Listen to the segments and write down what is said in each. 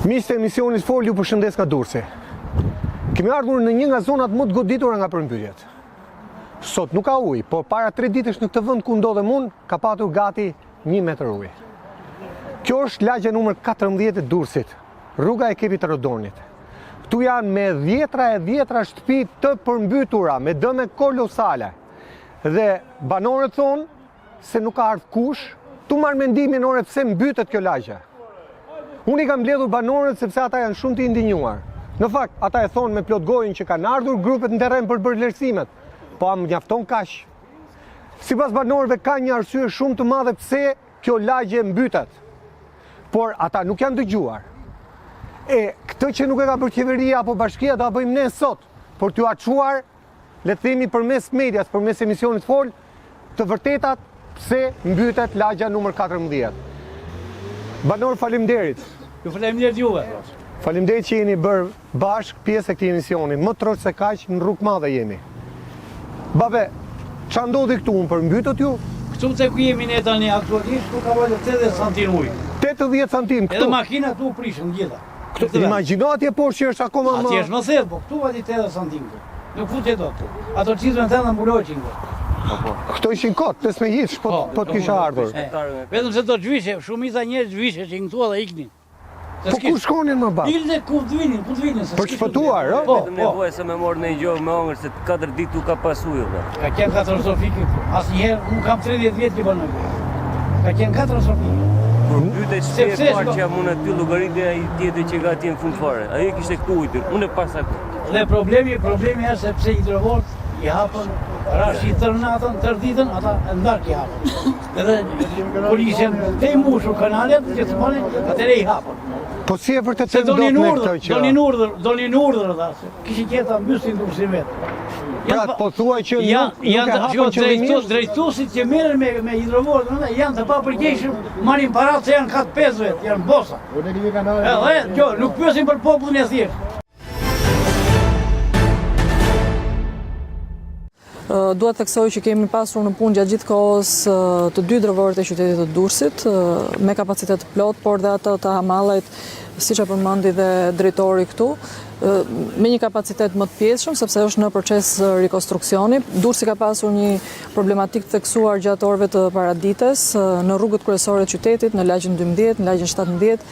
Miqtë e emisionit Fol ju përshëndes nga Durrësi. Kemi ardhur në një nga zonat më të goditura nga përmbytjet. Sot nuk ka ujë, por para 3 ditësh në këtë vend ku ndodhem unë, ka patur gati 1 metër ujë. Kjo është lagja numër 14 e Durrësit, rruga e Kepit të Rodonit. Këtu janë me dhjetra e dhjetra shtëpi të përmbytura, me dëme kolosale. Dhe banorët thonë se nuk ka ardhur kush t'u marrë mendimin ore pse mbytet kjo lagje. Unë i kam mbledhur banorët sepse ata janë shumë të indinjuar. Në fakt, ata e thonë me plot gojën që kanë ardhur grupet në terren për të bërë vlerësimet. Po a mjafton kaq? Sipas banorëve ka një arsye shumë të madhe pse kjo lagje mbytet. Por ata nuk janë dëgjuar. E këtë që nuk e ka bërë qeveria apo bashkia do ta bëjmë ne sot, për t'jua çuar le të themi përmes medias, përmes emisionit Fol, të vërtetat pse mbytet lagja numër 14. Banorë faleminderit. Ju faleminderit juve. Faleminderit që jeni bërë bashkë pjesë e këtij emisioni. Më troç se kaq në rrugë madhe jemi. Babe, ça ndodhi këtu, u përmbytët ju? Këtu te ku jemi ne tani aktualisht, këtu ka vajtur 80 santim ujë. 80 santim këtu. Edhe makinat u prishën gjitha. Këtu, imagjino atje poshtë që është akoma më... Atje është më thellë, po këtu vajti 80 santim këtu. Nuk futet dot këtu. Ato çizme të thella mbuloheshin këtu. Po, po. Këto ishin kot, të s'me hiç, po, po, po të kisha ardhur. Vetëm se do të zhvishe, shumica njerëz zhvisheshin këtu edhe iknin. Po ku shkonin më babë? Iknin ku të vinin, ku të vinin. Për të shpëtuar, ë? Po, Vetëm po. nevojë se me marrë një gjë me hongër se 4 ditë nuk ka pas ujë vëlla. Ka qenë katastrofike këtu. Asnjëherë, unë kam 30 vjet që banoj këtu. Ka qenë katastrofike. Kur mbytet shtëpia e Sepse, parë shko- që jam unë aty llogarit ai tjetër që ka atje në fund fare. Ai e kishte këtu ujtin, unë e pasa këtu. Dhe problemi, problemi është sepse hidrovorët i hapën ra shi tërë natën, tërë ditën, ata në darkë i hapën. Edhe kur ishin të mbushur kanalet, që të thonin, atëherë i hapën. Po si e vërtetojmë Se dot donin ne urdhër, këtë që... donin urdhër, donin urdhër, dha, se kishin qejf ta mbysin Durrësin vetë. Pra, po thua që nuk, nuk e hapën qëllimisht? Drejtuesit që merren me, me hidrovorët, domethënë, janë të papërgjegjshëm, marrin paratë se janë 4-5 vetë, janë bosa. Edhe, jo, nuk pyesin për popullin e thjeshtë. Dua të theksoj që kemi pasur në punë gjatë gjithë kohës të dy hidrovorët e qytetit të Durrësit me kapacitet të plotë, por dhe atë të Hamallajt, siç e përmendi dhe drejtori këtu, me një kapacitet më të pjesshëm, sepse është në proces rikonstruksioni. Durrësi ka pasur një problematikë të theksuar gjatë orëve të paradites në rrugët kryesore të qytetit, në lagjen 12, në lagjen 17,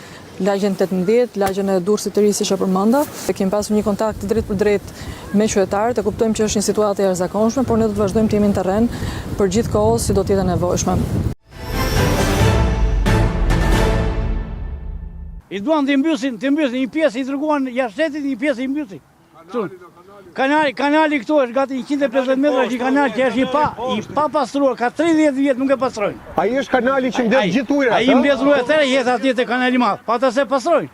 lagjen 18, lagjen e Durrësit të Ri, siç e përmenda. Kemi pasur një kontakt të drejtpërdrejtë me qytetarët, e kuptojmë që është një situatë e jashtëzakonshme, por ne do të vazhdojmë të jemi në terren për gjithë kohës që do të jetë e nevojshme. I duan t'i mbysin, t'i mbysin, një pjesë i dërguan jashtë shtetit, një pjesë i mbysin. Kanali, kanali këtu është gati 150 metra, është një kanal që është i pa, i pa pastruar, ka 30 vjet nuk e pastrojnë. Ai është kanali që mbledh gjithë ujërat, Ai mbledh ujërat tëra, i hedh atje te kanali i madh. Po ata s'e pastrojnë.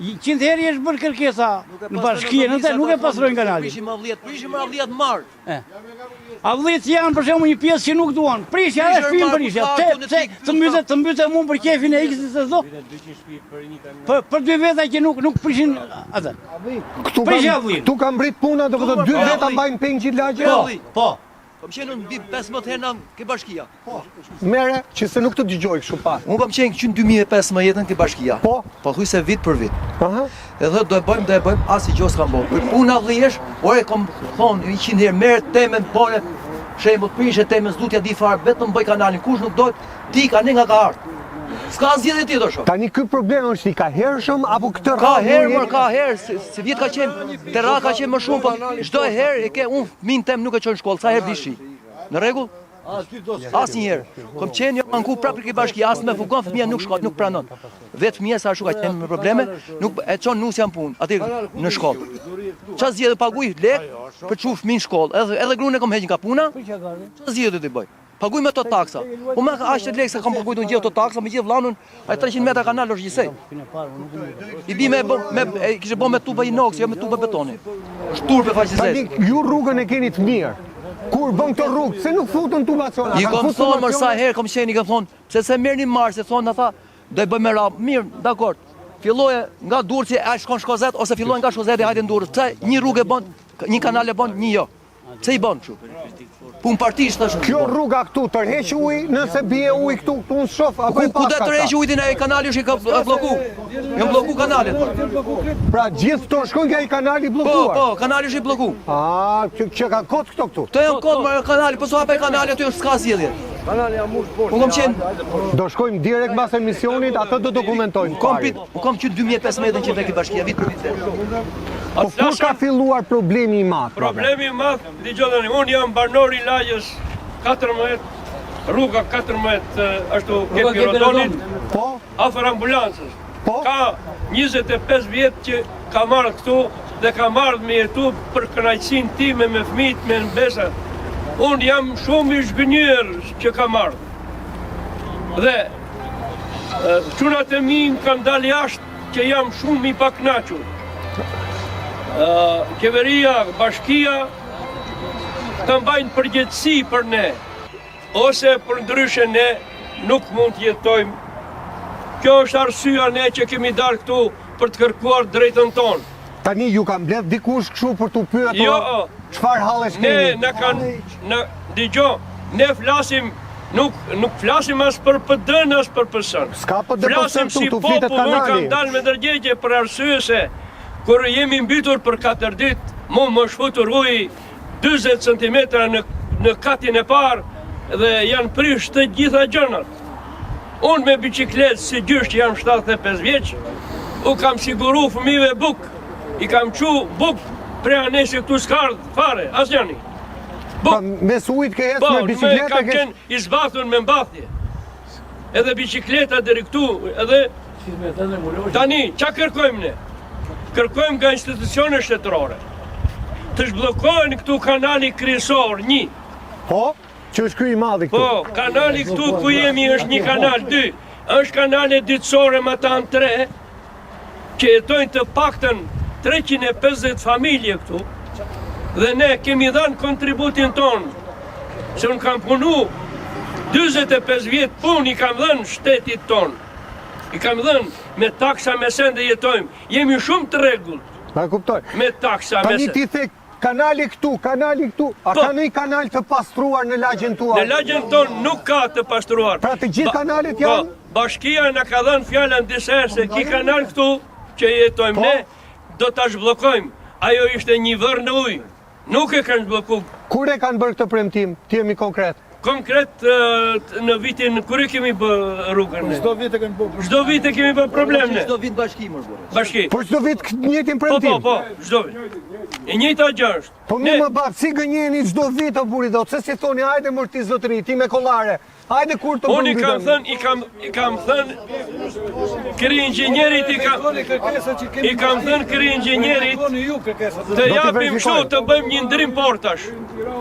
100 herë i është bërë kërkesa në bashki, në te, nuk e pastrojnë kanalin. Prishim avllitë, prishim avllitë marr. Avllitë janë për shembull një pjesë që nuk duan. Prishja edhe shpinë prishja. Pse pse të mbytet të mbytet mua për qejfin e X-it se s'do. Për për dy veta që nuk nuk prishin atë. Këtu ka këtu ka mbërrit puna, do të thotë dy veta mbajnë peng gjithë lagjen. Po, po. Kam qenë unë mbi 15 herë në ke bashkia. Po. Mere, që se nuk të dëgjoj kështu pak. Unë kam qenë që në 2015 ke bashkia. Po. Pothuajse vit për vit. Aha. Edhe do e bëjmë, do e bëjmë, asnjë gjë s'kam bërë. Për punë avllish, ore kam thonë 100 herë merr temën bone, shembull prishe temën s'du t'ja di fare, vetëm bëj kanalin. Kush nuk do, ti ka ne nga ka ardhur. S'ka zgjidhje tjetër shok. Tani ky problem është i kahershëm apo këtë Ka herë, mor, ka herë, se, se vjet ka qenë, te ra ka qenë më shumë, po çdo herë e ke unë fëmin tem nuk e çoj në shkollë, sa herë bi shi. Në rregull? Asnjëherë. Kom qenë jam anku prapë ke bashkia, as me furgon fëmija nuk shkon, nuk pranon. Vetë fëmija sa ashtu ka qenë me probleme, nuk e çon nusja në punë, aty në shkollë. Ça zgjidhje paguaj lek për çu fëmijën në shkollë, edhe edhe gruan e kam heq nga puna. Ça zgjidhje do bëj? Paguaj me ato taksa. Po më aq të lekë sa kam paguajtur gjithë ato taksa, me gjithë vllaun, ai 300 metra kanal është gjithsej. I bi me me e kishte bë me tuba inox, jo me tuba betoni. Është turp e faqes. Tani ju rrugën e keni të mirë. Kur bën këto rrugë, pse nuk futën tubacione? I kam thonë më sa herë kam qenë, i kam thonë, pse s'e merrni marr, se thonë ata, do e bëjmë me radhë. Mirë, dakord. Filloje nga Durrësi, ai shkon Shkozet ose filloi nga Shkozeti hajde në Durrës. Pse një rrugë e bën, një kanal e bën, një jo. Pse i bën kështu? Punë partish thashë. Kjo rruga këtu tërheq ujë, nëse bie ujë këtu, këtu unë shoh apo Ku e ku do paska tërheq këta. ujin ai kanali është i ka blloku. Janë blloku kanalet. Pra gjithë këto shkojnë nga ai kanali i Po, bllokuar. po, kanali është i blloku. A, që, që kanë kot këto këtu. Këto janë kot më kanali, po s'u hap kanali aty s'ka zgjidhje. Kanali jam mush poshtë. Unë kam qenë Do shkojmë direkt mbas emisionit, atë do dokumentojmë. Kom pari. pit, unë kam qenë 2015 që veki bashkia vit për vit. vet. Po kur ka filluar problemi i madh? pra? Problemi i madh, dëgjoj tani, unë jam banor i lagjes 14, rruga 14 ashtu Rruga Kepi Kepi Rodonit, Po, afër ambulancës. Po. Ka 25 vjet që kam ardhur këtu dhe kam ardhur me jetu për kënaqësinë time me fëmijët, me mbesat. Unë jam shumë i zhgënjyer që kam ardhur. Dhe e, çunat e mi më kanë dalë jashtë që jam shumë i pakënaqur. Ë, Qeveria, bashkia të mbajnë përgjegjësi për ne ose për ndryshe ne nuk mund të jetojmë. Kjo është arsyeja ne që kemi dalë këtu për të kërkuar drejtën tonë. tani ju ka mbledh dikush kështu për t'u pyetur Jo. çfarë hallesh Ne keni? na kanë na dëgjo, ne flasim nuk nuk flasim as për PD-n as për PS-n. S'ka PD Flasim PS këtu, si tu flitet popull, unë kam kanali. dalë me ndërgjegje për arsye se kur jemi mbytur për 4 ditë, mu më është futur uji 40 cm në në katin e parë dhe janë prish të gjitha gjërat. Unë me bicikletë si gjysh që jam 75 vjeç, u kam siguru fëmijëve buk. I kam çu buk prej anesi këtu s'ka ardhë fare, asnjëri. Pa, Buk. mes ujit ke ecë Po, me me bicikletë kam ke qenë i zbathur me mbathje. Edhe bicikleta deri këtu, edhe tani çka kërkojmë ne? Kërkojmë nga institucione shtetërore të zhbllokohen këtu kanali kryesor një. Po, që është ky i madhi këtu. Po, kanali këtu ku jemi është një kanal dy, është kanale dytësore matanë tre, që jetojnë të paktën 350 familje këtu, dhe ne kemi dhënë kontributin tonë, se unë kam punu 45 vjet punë i kam dhënë shtetit tonë. I kam dhënë me taksa me sende jetojmë. Jemi shumë të rregullt Na kuptoj. me taksa me Tani sende. ti the kanali këtu, kanali këtu. A Po. ka ndonjë kanal të pastruar në lagjen tuaj? Në lagjen tonë nuk ka të pastruar. Pra të gjithë Ba- kanalet Po, janë? bashkia na ka dhënë fjalën disa herë se ki kanal këtu që jetojmë Po. ne, do ta zhbllokojmë. Ajo ishte një vërë në ujë. Nuk e kanë zhblloku. Kur e kanë bërë këtë premtim? Ti jemi konkret. Konkret ë, në vitin kur e kemi bë rrugën ne. Çdo vit e kemi bërë. Çdo vit e kemi bë problem ne. Çdo vit bashki më burrë. Bashki. Por çdo vit këtë njëjtin Po premtim. po po, çdo vit. E njëjta gjë është. Po mi Ne- më bab, si gënjeni çdo vit o burri do, pse si thoni hajde mor ti zotëri, ti me kollare. Hajde kur të Unë i kam përmbytem. thënë, i kam i kam thënë kryeinxhinierit i kam Kërkesat që kemi i kam thënë kryeinxhinierit Kërkoni ju kërkesat. Të t'i japim verifikojmë. kështu të bëjmë një ndrim portash.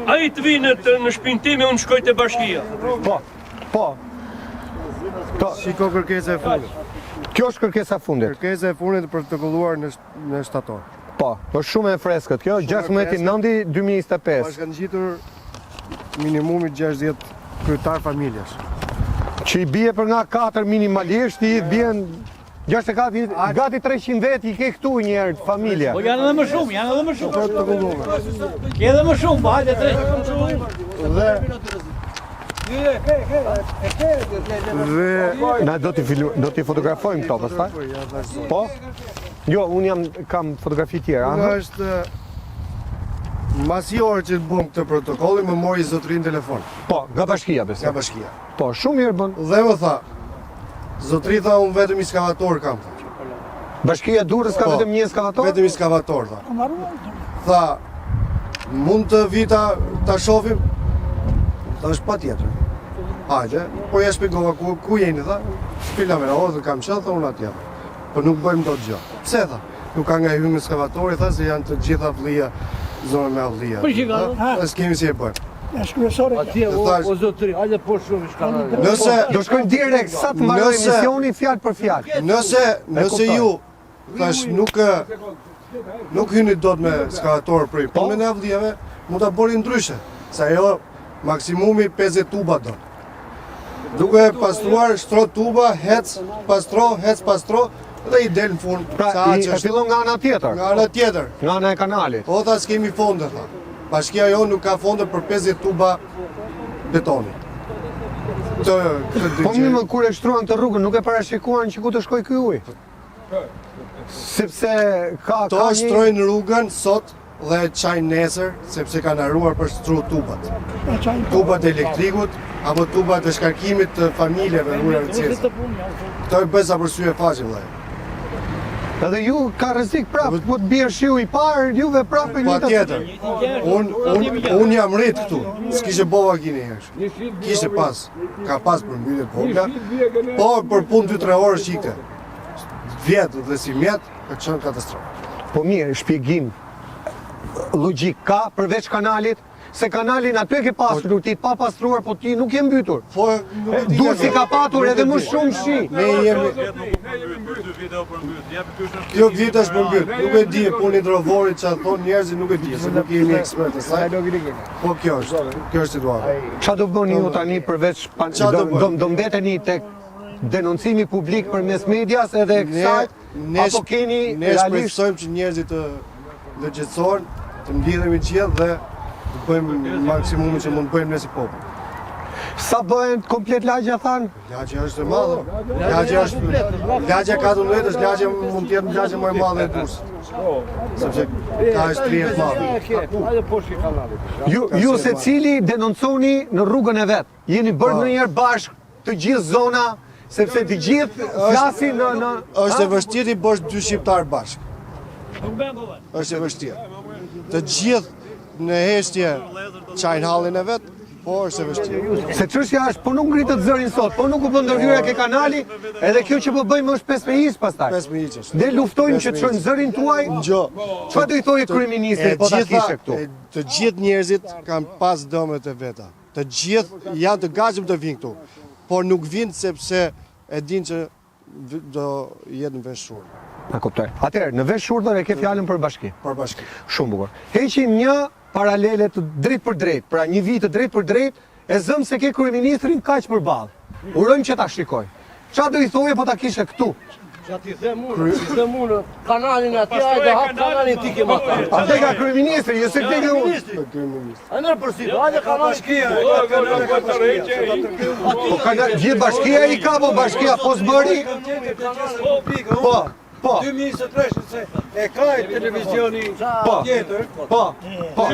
Ai të vinë të, në shtëpinë time, unë shkoj te bashkia. Po. Po. To, Shiko kërkesa e fundit. kjo është kërkesa e fundit. Kërkesa e fundit për të kolluar në në shtator. Po, është shumë e freskët kjo, 16.9.2025. Bashkë ngjitur minimumi 60 kryetar familjesh. Që i bie për nga 4 minimalisht, i bien 64, i- gati 300 vetë i ke këtu një herë familje. Po janë edhe më shumë, janë edhe më shumë. Për të kolluar. Ke edhe më shumë, po hajde tre. Dhe dhe Na do t'i filu, do t'i fotografojmë këto pastaj. Po? Jo, unë jam kam fotografi tjera. Puna aha. është Masi orë që bëm këtë protokollin, më mori zotrin telefon Po, nga bashkia besoj. nga bashkia. Po, shumë mirë bën. Dhe më tha, zotri tha, unë vetëm eskavator kam. tha. Bashkia Durrës ka Po, vetëm një eskavator? Vetëm eskavator, tha. Tha, mund të vita ta shohim? Thash pa tjetër. Hajde, po ja shpjegova ku, ku jeni, tha. Filamena, o, dhe kam qenë, tha unë atje. Po nuk bëjmë dot gjë. Pse, tha? Nuk ka nga hymë eskavatori, tha, se janë të gjitha avllia, zona me avllia. Po, shiko, Tha, Dhe s'kemi si e bëjmë. Është kryesore. Atje, o, zotëri, hajde po shumë shkanale. Nëse, Do shkojmë direkt sa të mbarojë Nëse- emisioni fjalë për fjalë. Nëse, nëse kuptoj. ju, thash, nuk nuk hyni dot me skavator për Po. punën e avlijeve, mund ta bëni ndryshe, se ajo maksimumi 50 tuba do. Duke pastruar, shtro tuba, hec, pastro, hec, pastro dhe i del në fund. Pra, Sa i, aq e është fillon nga ana tjetër, nga ana tjetër. nga ana e kanalit. Po tha s'kemi fonde, tha. Bashkia jonë nuk ka fonde për 50 tuba. betoni. Të, të Po mirë, më kur e shtruan këtë rrugën, nuk e parashikuan që ku të shkojë ky ujë. Sepse ka Këto ka një shtrojnë rrugën sot dhe e çajnë nesër, sepse kanë harruar për shtru tubat. Tubat e elektrikut apo tubat e shkarkimit të familjeve në ujëra të zeza. Këto e bëjnë sa për sy e faqe vëllai. Edhe ju ka rrezik prapë, po të bjerë shiu i parë, juve prapë e njëjta. Patjetër. Unë unë unë jam rrit këtu. S'kishte bova kini herë. Kishte pas, ka pas përmbytje të vogla, po për punë 2-3 orë ikte. Vjet dhe simjet, ka qenë katastrofë. Po mirë, shpjegim logjik ka përveç kanalit, se kanalin aty e ke pasur ti pa pastruar, po ti nuk je mbytur. Po, nuk e di. Durrësi ka patur edhe më shumë shi. Ne jemi Kjo vit është përmbyt, nuk e di punë hidrovorit që thonë njerëzit nuk e di, se nuk jemi ekspertë të saj. Po kjo është, kjo është situata. Ça do bëni ju tani përveç pan... Ça do, do bëjmë? do, do mbeteni tek denoncimi publik përmes medias edhe kësaj, ne apo keni ne realisht shpresojmë që njerëzit të ndërgjegjësohen, të mblidhemi të gjithë dhe të bëjmë maksimumin që mund të bëjmë ne si popull. sa bëhen komplet lagja thanë? Lagja është e madhe. Lagja është lagja 14 është lagja mund të jetë lagja më e madhe e Durrësit. Sepse ka është 30 madhe. Ju, ju secili denonconi në rrugën e vet. Jeni bërë Po. ndonjëherë bashkë të gjithë zona, sepse të gjithë flasin në në Është e vështirë t'i bësh dy shqiptar bashkë. Është e vështirë. Të gjithë në heshtje qajnë hallin e vet, po është e vështirë. Se çështja është, po nuk ngritët zërin sot, po nuk u bën ndërhyrja ke kanali, edhe kjo që po bëjmë është 5 me 1 pastaj. 5 me 1 është. Ne luftojmë që të çojmë zërin tuaj. Ngjo. Çfarë do i thoje kryeministrit E po ta gjitha- kishe këtu? e, Të gjithë njerëzit kanë pas dëmet e veta. Të gjithë janë të gatshëm të vinë këtu, por nuk vinë sepse e dinë që v- do jetë në vesh shurdhër, Na kuptoj. Atëherë, në vesh shurdhër e ke fjalën për bashki. për bashki. Shumë bukur. Heqim një paralele të drejt për drejt, pra një vit të drejt për drejt, e zëm se ke kryeministrin kaq përballë. Urojmë që ta shikoj. Çfarë do i thoje po ta kishe këtu? Qa ti them unë, ti them unë, kanalin atje, hajde hap kanalin ti ke mata. Atë ka kryeministri, jo se këtë ke unë. A nërë për si, hajde kanalin. Po ka gjithë bashkia i ka, po bashkia po s'bëri. Po, po. 2023 se e ka e televizioni Po. tjetër. Po, po.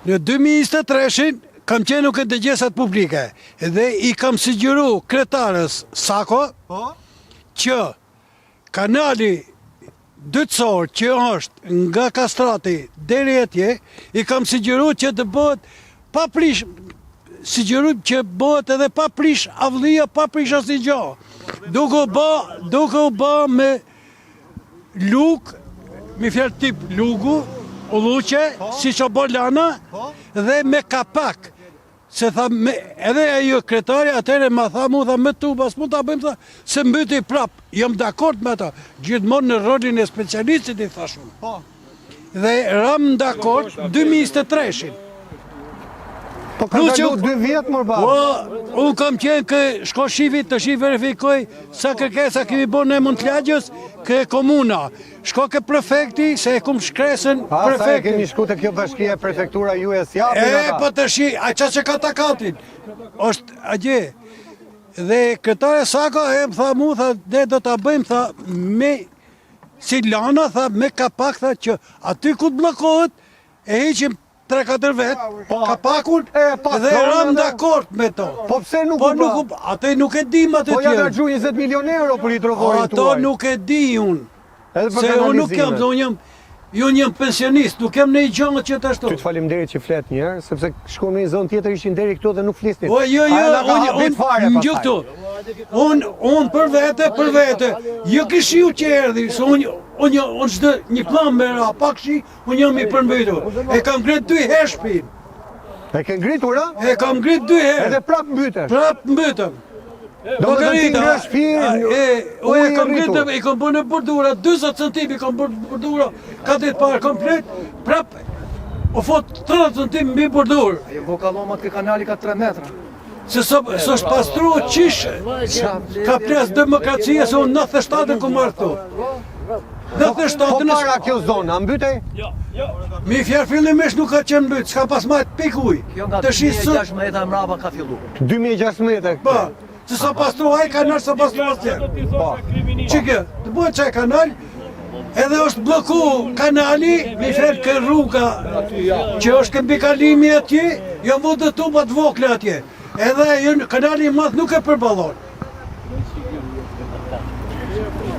Në 2023-shin kam qenë nuk e dëgjesat publike dhe i kam sugjeru kryetarës Sako Po. që kanali dytësor që është nga Kastrati deri atje, i kam sugjeru që të bëhet pa prish sugjeru që bëhet edhe pa prish avllia, pa prish asnjë gjë. Duke u bë, duke u bë me lug, me fjalë tip lugu, ulluqe, siç o bë lana, dhe me kapak. Se tha, me, edhe ajo kryetarja atëherë ma tha mu, tha me tuba, s'mund ta bëjmë, tha, se mbyti prap. Jam dakord me ata, gjithmonë në rolin e specialistit i thash unë. Po. Dhe ram dakord 2023-shin. Po ka Plus që- kalu 2 vjet më Po, babë. unë kam qenë kë shko shifi të shif verifikoj sa kërkesa kemi bërë në emër të lagjës ke komuna. Shko ke prefekti se e kum shkresën A, sa e prefektit. keni shku te kjo bashkia e prefektura ju e s'japin E, ata. po të shi, a qa që ka takatin? është atje. Dhe kryetare Sako e më tha mu, tha, ne do ta bëjmë, tha, me, si lana, tha, me kapak, tha, që aty ku të bllokohet, e heqim 3-4 vet, kapakun, E, pa dhe thonë ram edhe. dakord me to. Po pse nuk Po u nuk bë? u bë, atë nuk e dim atë Po janë tjerë. harxhu 20 milion euro për hidrovorin Ato tuaj. nuk e di unë. Edhe për Se unë nuk jam, kanalizimet. unë jam, unë jam pensionist, nuk jam në një gjë që të ashtu. Ty të faleminderit që flet një herë, sepse shkuam në një zonë tjetër ishin deri këtu dhe nuk flisnin. Po jo, jo, Ajo na ka unë habit unë fare më pastaj. gjë këtu. Unë unë për vete, për vete. Jo ky shiu që erdhi, se unë unë unë çdo një plan me ra, pak shi, unë jam i përmbytur. E kam ngrit dy herë shtëpinë. E ke ngritur, a? E kam ngrit dy herë. Edhe prap mbytesh. Prap mbytëm. Do të thënë ti ngre shtëpinë, E, u e uji i kam ngrit, rritur. i kam bërë në bordura, 40 cm i kam bërë në bordura, ka ditë parë komplet, prap u fut 30 cm mbi bordurë. Ajo bo kallomat ke kanali ka 3 metra. Se së s'është pastru qish ka ples demokracia se unë 97 e ku marrë këtu. Po 97 para kjo zonë, a mbytej? Mi fjalë fillimisht nuk ka qenë mbyt, s'ka pas majt pikë ujë. Kjo nga 2016 e mrapa ka fillu. 2016 e? Po, se s'o pastru ai kanal, s'o pastru asnjëherë. Po. Që kjo, të bëhet qaj kanal, edhe është blloku kanali, mi fjalë ke rruga, që është ke mbikalimi atje, jo mu dhe tuba të vogla atje. Edhe kanali i madh nuk e përballon.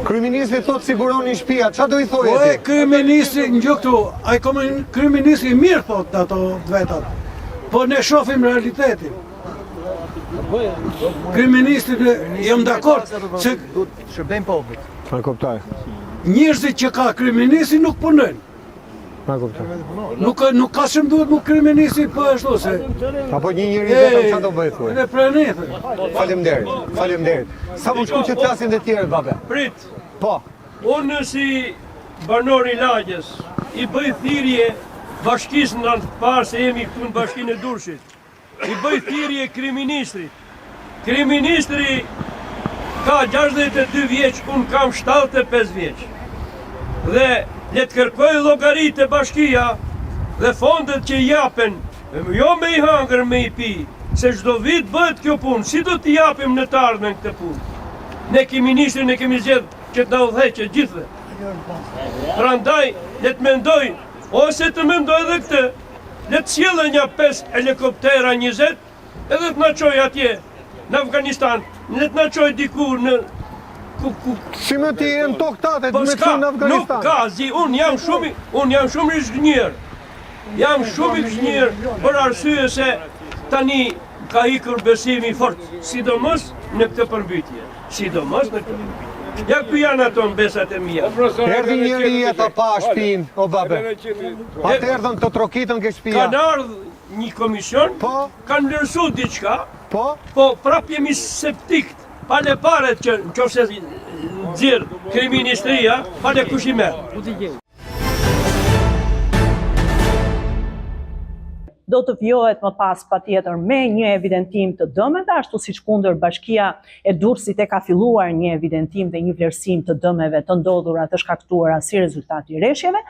Kryeministri thotë siguroni shtëpia, çfarë do i thoje Po ti? e kryeministri në gjë këtu, ai kryeministri mirë thotë në ato të vetat. Po ne shohim realitetin. Kryeministri jam dakord se duhet të shërbejmë popullit. E kuptoj. Njerëzit që ka kryeministri nuk punojnë. E kuptoj. Nuk nuk ka shumë duhet më kryeministri po ashtu se. Apo një njeri vetëm çfarë do bëj thuaj. Ne prani. Faleminderit. Faleminderit. Sa më shku që të flasin dhe tjerët babe. Prit. Po. Unë si banor i lagjes i bëj thirrje bashkisë në radhë të parë se jemi këtu në bashkinë e Durrësit. I bëj thirrje kryeministrit. Kryeministri ka 62 vjeç, unë kam 75 vjeç. Dhe le të kërkojë llogari te bashkia dhe fondet që japen, jo me i hangër me i pi, se çdo vit bëhet kjo punë, si do t'i japim në të ardhmen këtë punë? Ne kryeministrin e kemi zgjedh që të na udhëheqë gjithëve. Prandaj le të mendojë ose të mendojë edhe këtë, Le të sjellë nja 5 helikoptera 20 edhe të na çojë atje në Afganistan, le të na çojë diku në ku ku Si më ti je në tokë tate, po të me çu në Afganistan. Nuk ka, zi, unë jam shumë unë jam shumë i zhgënjyer. Jam shumë i zhgënjyer për arsye se tani ka ikur besimi fort, sidomos në këtë përmbytje. Sidomos në këtë përmbytje. Ja ku janë ato mbesat e mia. Erdhi njeri e ta pa shpinë, o babe. Atë erdhën të trokitën ke shpia. Kanë ardhë një komision, po? kanë vlerësu diçka, po? po prap jemi septik, pale paret që në qoftë se nxjerr kryeministria, pale kush i merr. Do të vijohet më pas patjetër me një evidentim të dëmeve, ashtu siç kundër bashkia e Durrësit e ka filluar një evidentim dhe një vlerësim të dëmeve të ndodhura të shkaktuara si rezultat i reshjeve.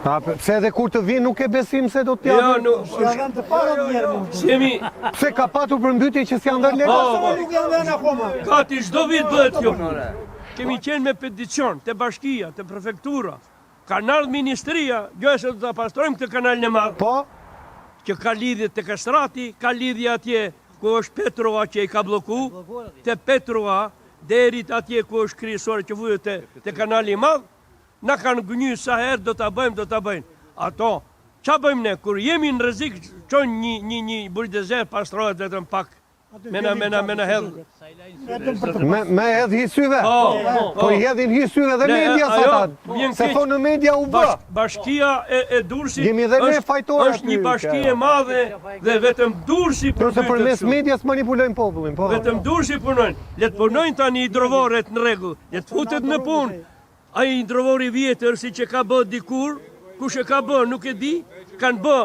A, pse edhe kur të vinë nuk ke besim se do të Jo, japin? nuk, S'ja dhënë të parat një herë mund. S'jemi... Pse ka patur përmbytje që s'janë dhënë lekë? Po, po. Nuk janë dhënë akoma. Gati çdo vit bëhet kjo punë. Kemi qenë me peticion te bashkia, te prefektura. Kanë ardhur ministria, gjoja se do ta pastrojmë këtë kanalin e madh. Po. Që ka lidhje te Kastrati, ka lidhje atje ku është Petrova që i ka blloku, te Petrova deri atje ku është kryesore që futet te, te kanali i madh, Na kanë gënjy sa herë do ta bëjmë, do ta bëjnë. Ato, ça bëjmë ne, kur jemi në rrezik, çojnë një, një, një buldozer, pastrohet vetëm pak, me na, me na, me na hedh. Me, me hedh hi syve? Po, po, po i hedhin hi syve dhe Ne, media ajo, ata. vjen Se keq. thonë në media u bë. Bash, bashkia e, e Durrësit Jemi dhe ne është, fajtorë është një aty, bashki kjo. e madhe dhe vetëm Durrësi Kurse përmbytet përmes kështu. medias manipulojnë popullin, po. Vetëm Durrësi punojnë. Le të punojnë tani hidrovoret në rregull, le të futet në punë. Ai hidrovor i vjetër siç e ka bë dikur, kush e ka bë nuk e di, kanë bë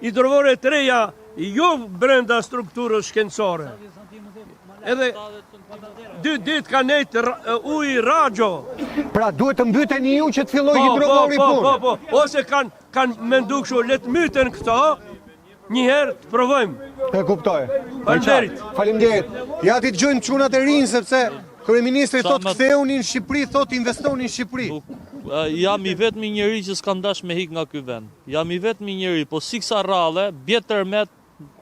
hidrovore të reja jo brenda strukturës shkencore. Edhe dy ditë ka nejt uji raxho. Pra duhet të mbyteni ju që të fillojë po, hidrovori po, punë. Po, po, po, ose kanë kanë mendu kështu, le të myten këto, Një herë të provojmë. E kuptoj. Faleminderit. Faleminderit. Ja t'i dëgjojmë çunat e rinj sepse kryeministri thotë kthehuni në Shqipëri, thotë investoni në Shqipëri. Jam i vetmi njeri që s'kam dash me hik nga ky vend. Jam i vetmi njeri, po si kësa radhe, bje tërmet,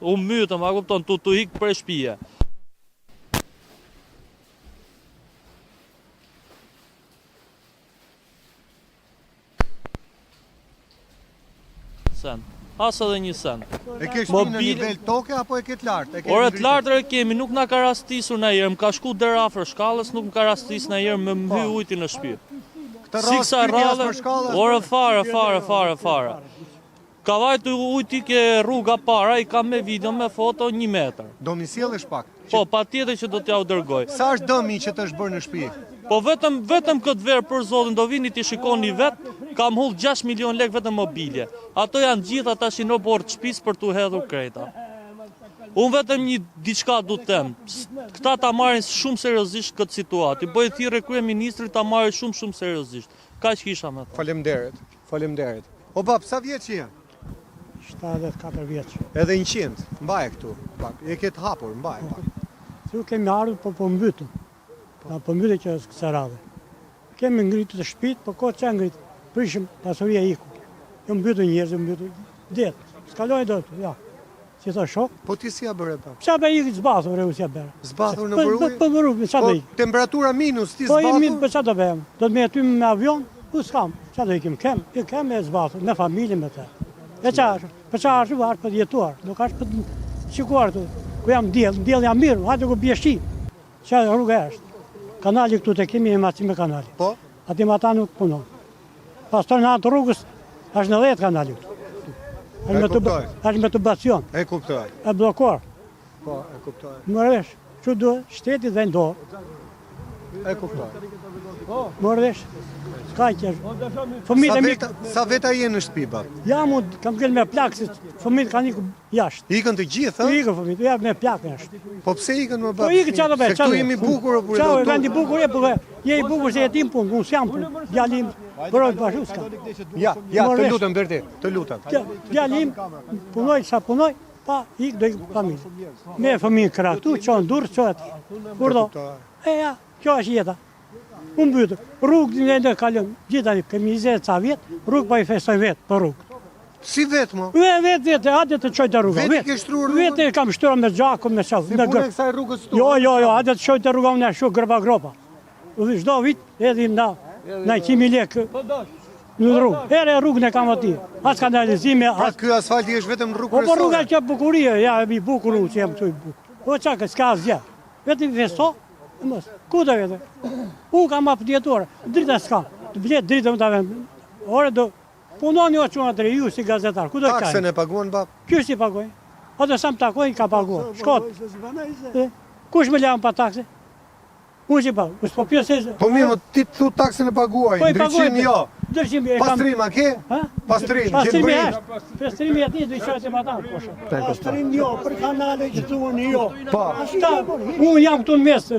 u mytëm, a kupton, tu tu hik prej shpije. Sent. As edhe një sent. E ke shtëpinë në nivel toke apo e ke të lartë? Ore të lartë e kemi, nuk na ka rastisur ndonjëherë, më ka shku deri afër shkallës, nuk më ka rastis ndonjëherë me më hy po. ujti në shtëpi. Këtë si kësa radhe, ore fare, fare, fare, fare. Ka vajtë ujti ke rruga para, i kam me video, me foto, një metër. Do m'i sjellësh pak? Po, patjetër që do t'jua dërgoj. Sa është dëmi që të është bërë në shtëpi? Po vetëm vetëm këtë verë për zotin do vini t'i shikoni vetë, kam hull 6 milion lekë vetëm mobilje. Ato janë gjitha tash në oborr të shtëpisë për t'u hedhur krejta. Unë vetëm një diçka du të them, këta ta marrin shumë seriozisht këtë situatë. I bëj thirrje kryeministrit ta marrë shumë shumë seriozisht. Kaq kisha me thënë. Faleminderit. Faleminderit. O bab, sa vjeç je? 74 vjeç. Edhe 100, mbaje këtu. Pak, e ke të hapur, mbaje pak. Se kemi ardhur, po po mbytëm. Po po mbytëm që është kësaj radhe. Kemi ngritur të shtëpitë, po kot ça ngrit. Prishëm pasuria iku. Jo mbytën njerëz, mbytën det. S'kalojnë dot, ja. Si thot shok? Po ti si ja bëre pa? Ça bëj ikë zbathur e u si ja bëre. Zbathur në po, ujë? Po po po ça po, bëj? Temperatura minus, ti po, zbathur? Po po ça do bëjmë? Do të më jetojmë me avion? Ku s'kam? Ça do ikim kem? I kem e zbathur me familje me të. E ça është? Po ça është var për jetuar? Nuk është për shikuar këtu. Ku jam diell, diell jam mirë, hajde ku bie shi. Ça rruga është? Kanali këtu të kemi e maci me kanali. Po? Aty më ata nuk punon. Pastor në anë të rrugës, është në 10 kanali këtu. E kuptoj. Është me tubacion. E kuptoj. E bllokuar. Po, e kuptoj. Merr vesh, që duhet, shteti dhe në dorë. E kuptoj. Merr vesh, s'ka që është. Fëmijët e mi... Sa veta je në shtëpi, bab? Jam, unë kam ngel me plakë, se fëmijët kanë ikur jashtë. Ikën të gjithë, ha? Ikën fëmijët, jam me plakë jashtë. Po pse ikën më bab? Po ikën ça do bëj? Se këtu jemi bukur o burrë. Çfarë vendi bukur je, po je i bukur se je ti në punë, unë s'jam punë. Djali im, bëroj bashkë s'ka. Ja, ja, të lutem Berti, të lutem. Djali im punoj sa punoj, pa ik do ik familje. Me fëmijë krah këtu, çon dur, çon aty. Urdhë. E ja, kjo është jeta. U mbytëm. Rrugë ne ne kalojmë, gjithë tani kemi 20 ca vjet, rrugë po i festojmë vetë për rrugë. Si vetë mo? Ve, vetë, vetë, hajde të çoj te rruga. Vetë ke shtruar rrugën? Vetë kam shtruar me gjakun, me çfarë. Si punë e kësaj rrugës tu? Jo, jo, jo, hajde të çoj te rruga unë ashtu gropa gropa. Çdo vit hedhim na na 100.000 lekë po, në rrugë. Herë rrugën e kam aty. As kanalizime, pra, as ky asfalti është vetëm rrugë Po po rruga që bukurie, ja e bukur unë që jam këtu i bukur. Po çka, s'ka asgjë. Vetëm festo, e mos. Ku do vete? Unë kam apo jetuar, drita s'ka. Të blet dritën ta vend. Ore do punoni o çuna të ju si gazetar. Ku do të Taksën e paguan bab? Qysh s'i paguaj? Ato sa më takojnë ka paguar. Shkot. Kush më lanë pa takse? Unë si pa, unë s'po pyes se Po mirë, ti thu taksën e paguaj, po ndriçim jo. Ndriçim e kam. Pastrim a ke? Ha? Pastrim, Pastrimi është. Pastrimi aty do i çoj te matanë, po shoh. Pastrim jo, për kanale që thuan jo. Po. Ta, unë jam këtu në mes,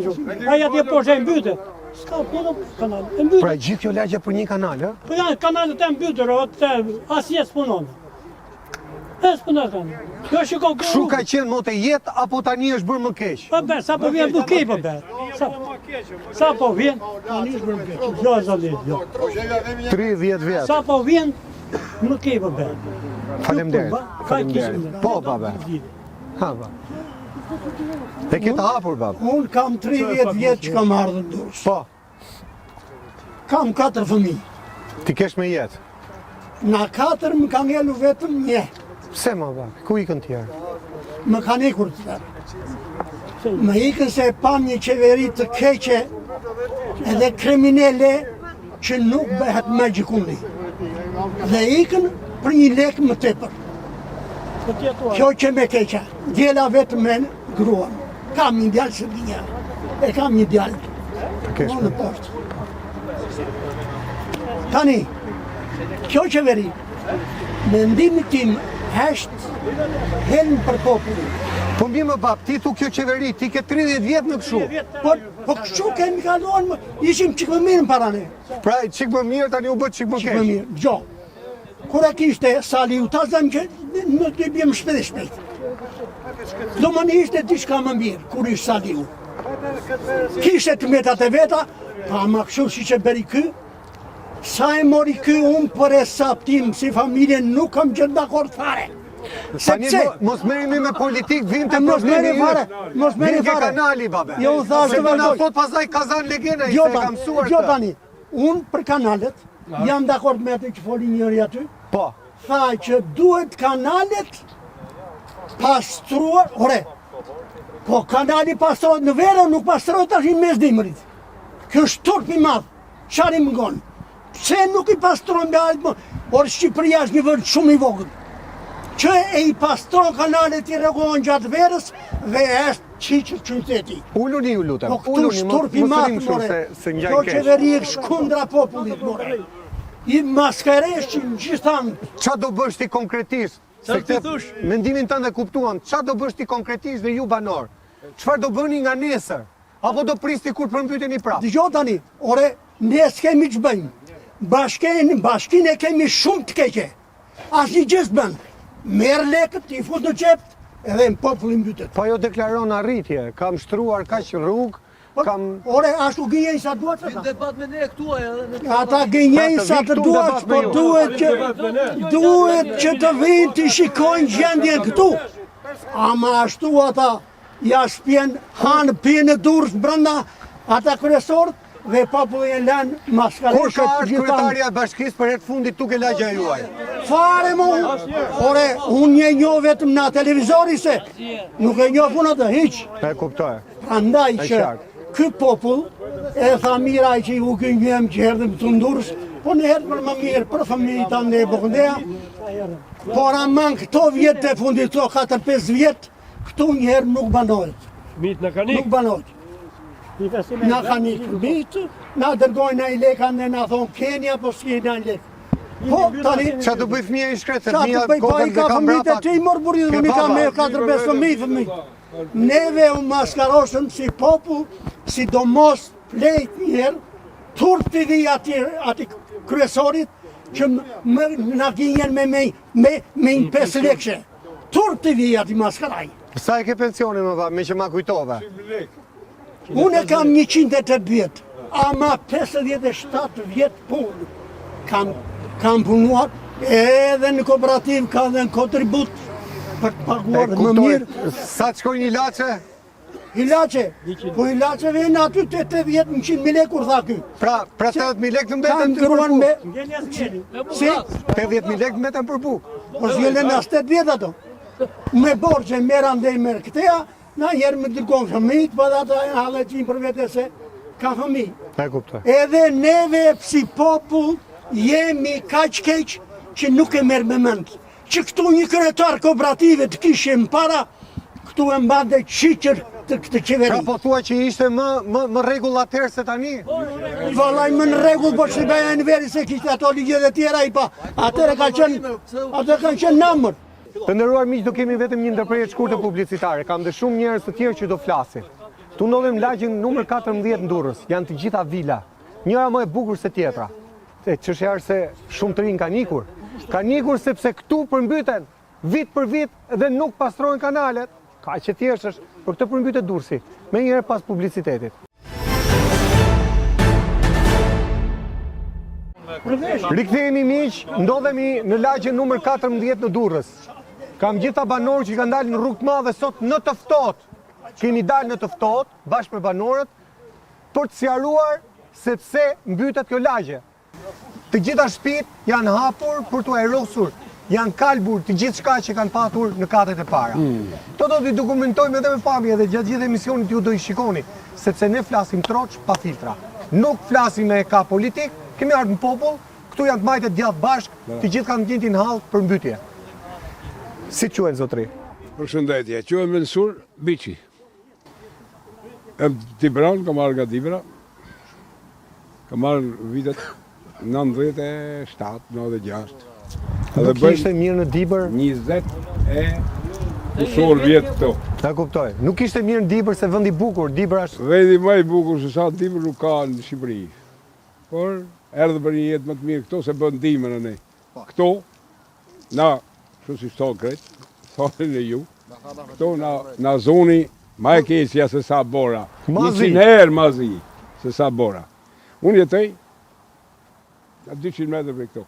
ai atje poshtë e mbytet. S'ka punë kanal. E mbytet. Pra gjithë kjo lagje për një kanal, ë? Po janë kanalet e mbytur, o të asnjë s'punon. E s'punon tani. Jo shiko kjo. Kështu ka qenë mot e jetë apo tani është bërë më keq? Po bë, sa po vjen më keq po bë. Sa sa po vjen? Tani është bërë më keq. Jo zoti, jo. 30 vjet. Sa po vjen më keq po bë. Faleminderit. Faleminderit. Po baba. Ha ba. E ke të hapur bab. Unë kam 30 vjet që kam ardhur në Durrës. Po. Kam katër fëmijë. T'i kesh me jetë? Nga katër më ka ngelu vetëm një. Pse mo bab? Ku ikën tjerë? Më kanë ikur të tjerë. Më ikën se e panë një qeveri të keqe edhe kriminele që nuk bëhet më gjikundi. Dhe ikën për një lek më tepër. Kjo që me keqa. Ngela vetëm me gruan. Kam një djalë së një. E kam një djalë. Në në portë. Tani, kjo qeveri, mendimi tim është helm për popullin. Po mirë mo bab, ti thu kjo qeveri, ti ke 30 vjet në kështu. Po, po kështu kemi kaluar, ishim çikë më mirë në para ne. Pra, çikë më mirë, tani u bë çikë më keq. Çikë më mirë, gjo. Kur e kishte Saliu, ta zëmë që në të bjem shpejt shpejt. Domethënë ishte diçka më mirë, kur ishte Saliu. Kishte të metat e veta, pa ama kështu siç e bëri ky, sa e mori ky unë për hesap tim si familje nuk kam qenë dakord fare. Tani mos merremi me politikë, vim te mos merremi fare, mos merremi fare. kanali babe. Jo, unë thashë të vazhdoj. Se do na pastaj kazan legena, jo, se e kam mësuar. Jo tani, Unë për kanalet, jam dakord me atë që foli njëri aty. Po. Tha që duhet kanalet pastruar, ore, po kanali pastrohet në verë, nuk pastrohet tash në mes dimrit. Kjo është turp i madh, çfarë i mungon? Pse nuk i pastron me altë më? Por Shqipëria është një vend shumë i vogël. Që e i pastron kanalet i rregullon gjatë verës dhe është Qiqër qyteti. Uluni ju lutem. Po këtu është turp i madh more. Se, se Kjo qeveri është kundra popullit more. I maskareshin gjithanë. Ça do bësh ti konkretisht? Se këtë mendimin tënd e kuptuam, ça do bësh ti konkretisht dhe ju banorë? Çfarë do bëni nga nesër? Apo do prisni kur të përmbyteni prapë? Dëgjo tani, ore, ne s'kemi ç'bëjmë. Bashkinë, bashkinë e kemi shumë të keqe. Asnjë gjë s'bën. Merr lekët, i fut në xhep, edhe në populli mbytet. Po ajo deklaron arritje, kam shtruar kaq rrugë, Po, kam... Ore, ashtu gënjejnë sa duash ata. Debat me ne këtu edhe. Ata gënjejnë sa të duash, po duhet që duhet që të vijnë të shikojnë gjendjen këtu. Ama ashtu ata ja shpjen hanë pinë në Durrës brenda ata kryesorët dhe populli e lënë maskaresha Kur ka ardhur kryetarja e bashkisë për herë të fundit këtu ke lagja juaj? Fare mo, ore, unë e njoh vetëm në televizori se nuk e njoh unë atë, hiq. E kuptoj. Prandaj që ky popull e tha mirë ai që u gënjyem që erdhëm këtu në Durrës, po ne erdhëm për më mirë për fëmijët tanë e bokëndeja, por aman këto vjet të fundit, këto 4-5 vjet, këtu njëherë nuk banohet. Fëmijët na kanë Nuk banohet. Na kanë ikë fëmijët, na dërgojnë ai leka ne na thonë keni apo s'keni ai lek. Po, tani... Ça të bëj fëmija i shkretë, se Ça të fëmija bëj, po kokën i ka dhe ka fëmijët e mbrapa. tij, mor burri, Ke unë i kam baba. me 4-5 fëmijë, fëmijë. Neve u maskarosëm si popull, sidomos pleqt njëherë, turp t'i vijë ati, ati kryesorit, që më na gënjen me, me, me, me një 5 lekëshe. Turp t'i vijë ati maskaraj. Sa e ke pensionin më ba, meqë ma kujtove? Unë e kam 108 vjet, ama 57 vjet punë. Kam, kam punuar edhe në kooperativë, kam dhe në kontribut për të paguar më mirë. Sa të shkojnë ilaçe? Ilaçe, po ilaçe vjen aty te 80 100 mijë lekë kur tha ky. Pra, pra 80.000 lekë të mbeten ty për bukë. Si? 80.000 lekë të mbeten për bukë. Po s'ngelen as 8 vjet ato. Me borxhe merr andej merr këteja, Na njerë më dërgon fëmijët, po dhe ata janë halletin për vete se ka fëmijë. E kuptoj. Edhe neve si popull jemi kaq keq që nuk e merr me mend. Që këtu një kryetar kooperative të kishim para, këtu e mbante qiqër të këtë qeveri. Pra po thua që ishte më më më rregull atëherë se tani? Vallai më në rregull, po ç'i bëja Enveri se kishte ato ligjet e tjera i pa. Atëherë ka qenë, atë kanë qenë namër. Të nderuar miq, do kemi vetëm një ndërprerje të shkurtër publicitare. Kam dhe shumë njerëz të tjerë që do flasin. Këtu ndodhem në lagjen numër 14 në Durrës. Janë të gjitha vila. Njëra më e bukur se tjetra. E çështja është se shumë të rinj kanë ikur. Kanë ikur sepse këtu përmbyten vit për vit dhe nuk pastrohen kanalet. Kaq e thjeshtë është, për këtë përmbytet Durrësi, menjëherë pas publicitetit. Rikthehemi miq, ndodhemi në lagjen numër 14 në Durrës. Kam gjitha banorë që kanë dalë në rrugë të madhe sot në të ftohtë. Kemi dalë në të ftohtë bashkë me banorët për të sqaruar se pse mbytet kjo lagje. Të gjitha shtëpitë janë hapur për t'u ajrosur, janë kalbur të gjithçka që kanë patur në katet e para. Mm. Këto do t'i dokumentojmë edhe me pamje dhe gjatë gjithë emisionit ju do i shikoni, sepse ne flasim troç pa filtra. Nuk flasim me ka politik, kemi ardhur në popull, këtu janë të majtë e djathtë bashkë, të gjithë kanë të njëjtin hall për mbytje. Si quhen zotri? Përshëndetje, quhem Mensur Bici. Jam Dibran, kam ardhur nga Dibra. Kam ardhur vitet 97, 96. Nuk ishte mirë në Dibër? 20 e kusur vjet këtu. Ta kuptoj. Nuk ishte mirë në Dibër se vend i bukur, Dibra është... Vendi më i bukur se sa Dibër nuk ka në Shqipëri. Por, erdhëm për një jetë më të mirë këtu se bën dimër ne. Po. Këtu, na, kështu si thonë krejt, thonë në ju, këtu na, na zuni ma e keqja se sa bora. Ma zi. Njëqind herë ma zi se sa bora. Unë jetoj, në 200 metër prej këtu.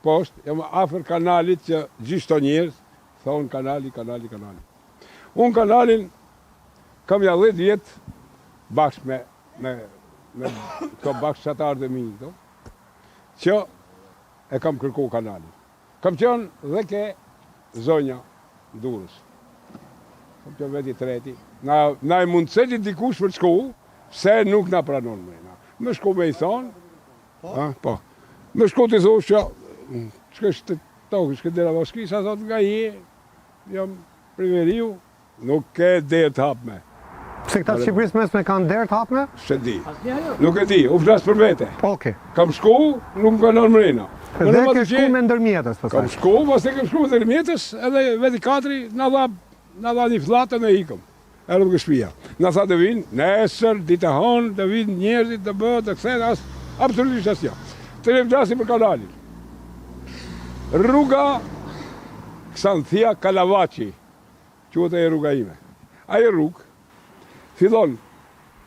Poshtë, jam afër kanalit që gjithë këto njerëz, thonë kanali, kanali, kanali. Unë kanalin kam ja 10 vjet bashkë me, me, me këto bashkëfshatarët e mi, këto, që e kam kërku kanalin. Kam qenë dhe ke zonja në Durrës. Kam qenë vetë i treti. Na, na e mundëseti dikush për të shku, pse nuk na pranon mrena. Me shku me i thonë, po, ha, po. Me shku t'i thosh që, shkesh të tokë, shke dera bashkisë, a thotë nga je, jam prej veriu, Nuk ke derë të hapme. Pse këta të Shqipërisë mesme kanë derë të hapme? S'e di. Nuk e di, unë flas për vete. Okej. Kam shku, nuk më kanë lënë mrena. Dhe ke shku me ndërmjetës, pastaj? Kam shku, pastaj kam shku me ndërmjetës, edhe veti Katri, na dha, na dha një flatën e ikëm. Erdhëm ke shpia. Na tha të vinë, nesër, ditë e hënë, të vinë njerëzit, të bëhet, të kthehen, as, absolutisht asgjë. Të ne flasim për kanalin. Rruga Ksanthia Kalavaçi, quhet ajo rruga ime. Ajo rrugë fillon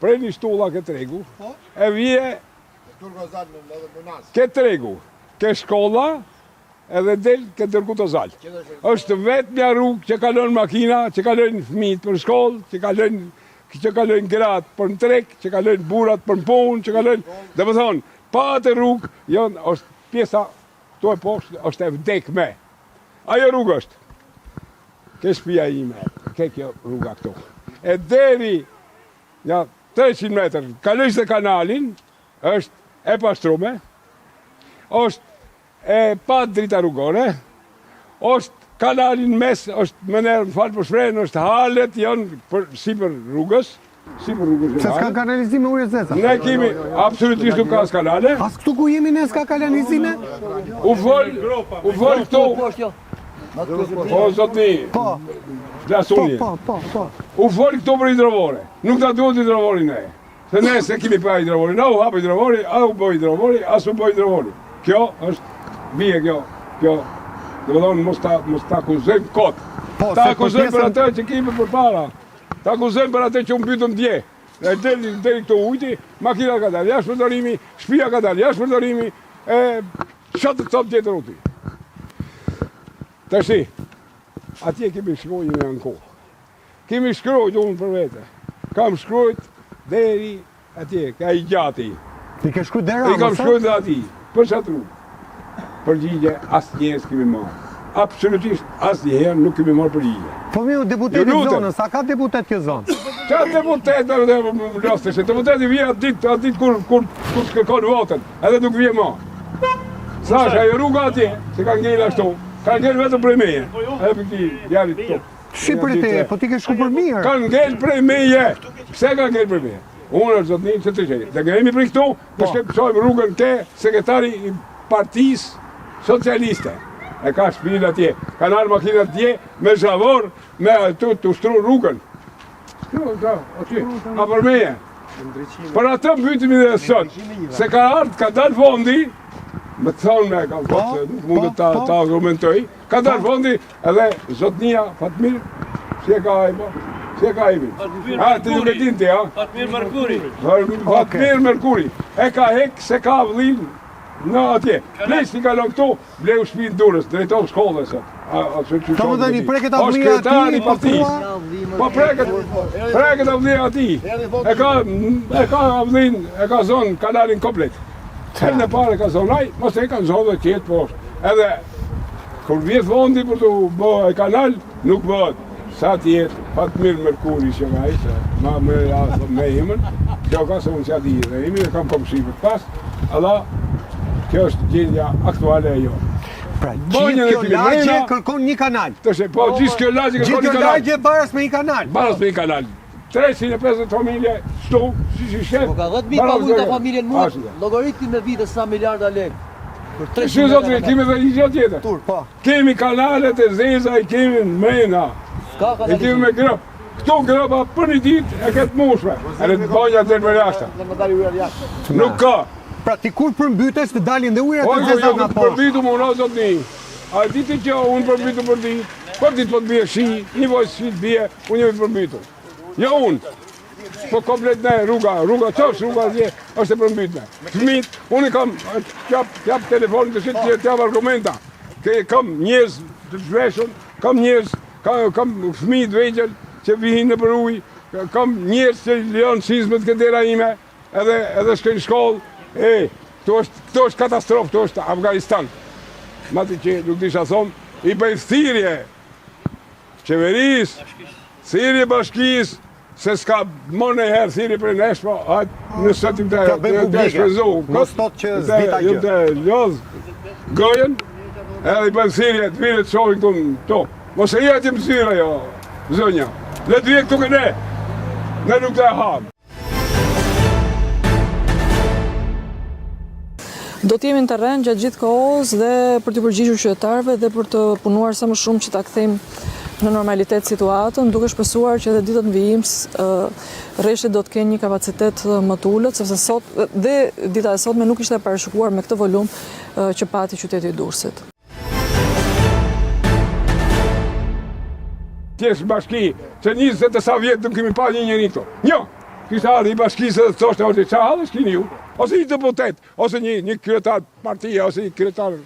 prej një shtulla ke tregu, po. e vije ke tregu, ke shkolla, Edhe del ke Dërgut Ozal. Është vetmja rrugë që kalon makina, që kalojnë fëmijët për shkollë, që kalojnë që kalojnë gratë për në treg, që kalojnë burrat për në punë, që kalojnë, domethënë, pa atë rrugë, janë është pjesa këtu e poshtë është e vdekme. Ajo rrugë është ke shtëpia ime, ke kjo rruga këtu. E deri nja 300 metër, kalojsh dhe kanalin, është e pastrume, është E pa drita rrugore, është kanali në mes, është më nerë, më falë për shprehjen, është halet janë për sipër rrugës, sipër rrugës Se s'ka kanalizime ujë të zeza? Ne kemi, absolutisht nuk ka as kanale. As këtu ku jemi ne s'ka kanalizime? U fol, u fol këtu. Po, zotni, po. Flasuni. Po, po, po, po. U fol këtu për hidrovore. Nuk na duhet hidrovori ne. Se ne s'e kemi pa hidrovorin, a u hap hidrovori, a u bë hidrovori, a s'u bë hidrovori. Kjo është, bie kjo, kjo, domethënë mos ta, mos ta akuzojmë kot. Po, ta akuzojmë për atë që kemi përpara, ta akuzojmë për atë që u mbytëm dje. E deri, deri këtu ujti, makina ka dalë jashtë përdorimi, shtëpia ka dalë jashtë përdorimi, e ça të thotë tjetër uti. Tashi, atje kemi shku jemi anku. Kemi shkrujt unë për vete. Kam shkrujt deri atje, ka i gjati. I ke shkrujt deri I kam shkrujt dhe atij, për qatë rrugë. Përgjigje asnjëherë s'kemi marrë. Absolutisht asnjëherë nuk kemi marrë përgjigje. Po mirë, deputeti i zonës, a ka deputet kjo zonë? Ça deputet, dhe dhe më losë se deputeti vije atë ditë, atë ditë kur, kur, kur të kërkon votën, edhe nuk vije ma. Sa është ajo rruga atje, se ka ngel ashtu, ka ngel vetëm prej meje, po jo. edhe për këtij djalit këtu. Si për te, po ti ke shku për mirë. Ka ngel prej meje. Pse ka ngel prej meje? Unë është zotni që të shej. Dhe ngremi prej këtu, dhe po. shkojmë çojmë rrugën te sekretari i Partisë Socialiste. E ka shpinë atje. Kanë ardhur makinat dje me zhavor, me aty të shtru rrugën. Kjo, kjo, aty, a për meje. Për atë mbytemi dhe sot, se ka ardhë, ka dalë fondi, më të thonë me, ka po, thonë, nuk mund të ta po. argumentoj, ka dalë fondi, Edhe zotnia Fatmir, si e ka ai po? Si e ka emrin? Ha, ti nuk e din ti, ha? Fatmir Merkuri. Fatmir Merkuri. E ka hek se ka avllin në atje. Pleq i kalon këtu, bleu shtëpi në Durrës, drejton shkollën sot. A, a, që, që, Domethënë i preket avllia atij, po thua? Po preket, preket avllia atij. E ka, e ka avllin, e ka zonë kanalin komplet. Herën e parë e ka zonë ai, mos e kanë zonë dhe tjetë poshtë. Edhe Kur vjen fondi për të bë ai kanal, nuk bëhet. Sa të jetë Fatmir Merkuri që ka ai, se ma më ja me emër, kjo ka se unë s'ja di dhe emrin, e kam komshi për pas, alla, kjo është gjendja aktuale e jonë. Pra, gjithë kjo lagje kërkon një kanal. Të she, po, gjithë kjo lagje kërkon një kanal. Gjithë kjo lagje baras me një kanal. Baras me një kanal. 350 familje, shtu, si si shef. Po ka 10.000 paguajnë këta familje në muaj, llogarit ti me vite sa miliarda lekë. Për 300 Si zotri, kemi dhe një gjë tjetër. Tur, po. Kemi kanalet e zeza, i kemi në mrena. S'ka I kemi me grëp. Këtu grëpa për një ditë e ke të mushme. Edhe të banja del për jashtë. Nuk ka. Pra ti kur përmbytesh të dalin dhe ujërat po, e zeza jo, nga poshtë. Po, përmbytu më unë, zotni. A di ti që unë përmbytu për ditë? Për ditë po të bie shi, një vojë shi të bie, unë jam i përmbytur. Jo unë, po komplet ne, rruga, rruga, qofsh rruga atje, është e përmbytme. Fëmijët, unë i kam, t'jap, t'jap telefonin të shit, t'jap argumenta. Ke, kam njerëz të zhveshur, kam njerëz, kam, kam fëmijë të vegjël që vihin nëpër ujë, kam njerëz që lënë çizmet ke dera ime, edhe edhe shkojnë në shkollë, e, këtu është, këtu është katastrofë, këtu është Afganistan. Mati që nuk di ça thonë, i bëj thirrje qeverisë, thirrje bashkisë, se s'ka më në herë thirrje për nesh, po, hajtë në sëtim të, të, të shprezu. Mos thotë që s'dita gjë. Të lodh gojën, edhe i bëjmë thirrje të vijnë të shohin këtu në to. Mos e jetë më zyra jo, zonja. Le të vijë këtu ke ne. Ne nuk të e hamë. Do të jemi në terren gjatë gjithë kohës dhe për t'iu përgjigjur qytetarëve dhe për të punuar sa më shumë që ta kthejmë në normalitet situatën, duke shpresuar që edhe ditët në vijim reshjet do të kenë një kapacitet më të ulët, sepse sot dhe dita e sotme nuk ishte e parashikuar me këtë volum që pati qyteti i Durrësit. Thjesht bashki, që 20 e sa vjet nuk kemi pa një njeri këtu. Një, kishte ardhë i bashkisë dhe të thoshte, ose ça hallesh kini ju, ose një deputet, ose një, një kryetar partie, ose një kryetar,